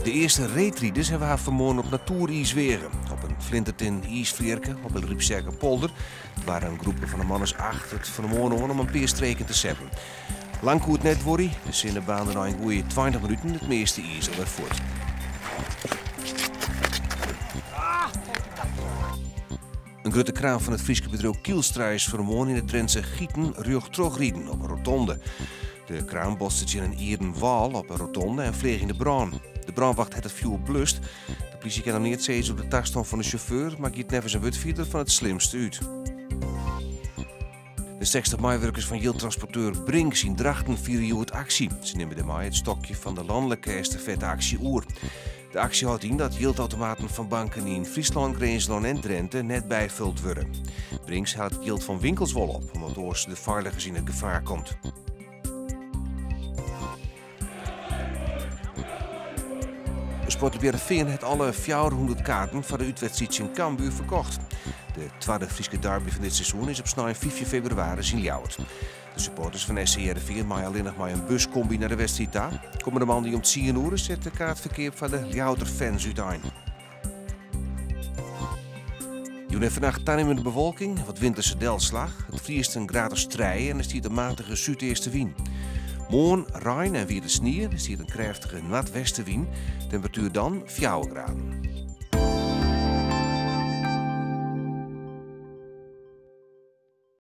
De earste reedriders hawwe har fanmoarn op natoeriis weage. Op in flintertin iisflierke op de Ryptsjerkerpolder doarre in groepke fan in man as acht it fan 'e moarn oan om in pear streken te setten. Lang koe it net duorje, de sinne baarnde nei in goeie 20 minuten it measte iis alwer fuort. In grutte kraan fan it Fryske bedriuw Kielstra is fan 'e moarn yn it Drintse Gieten rjocht trochriden op in rotonde. De kraan botste tsjin in ierden wâl op 'e rotonde en fleach yn de brân. De brânwacht hat it fjoer blust. De plysje kin noch neat sizze oer de tastân fan de sjauffeur, mar giet neffens in wurdfierder fan it slimste út. De 60 meiwurkers fan jildtransporteur Brink's yn Drachten fiere hjoed aksje. Se nimme dêrmei it stokje fan de lanlike estafette-aksje oer. De aksje hâldt yn dat jildautomaten fan banken yn Fryslân, Grinslân en Drinte net byfuld wurde. Brink's hellet it jild fan winkels wol op, omdat oars de feiligens yn it gefaar komt. Sportklup Hearrenfean hat alle 400 kaarten foar de útwedstriid tsjin Cambuur ferkocht. De twadde Fryske derby fan dit seizoen is op snein 15 febrewaris yn Ljouwert. De supporters fan SC Hearrenfean meie allinnich mei in buskomby nei de wedstriid ta. Kommende moandei om tsien oere set de kaartferkeap foar de Ljouwerter fans útein. Jûn en fannacht tanimmende bewolking, wat winterse delslach. It friest in graad as trije en der stiet in matige súdeastewyn. Moarn rein en wiete snie, der stiet in krêftige noardwestewyn. Temperatuer dan fjouwer graden.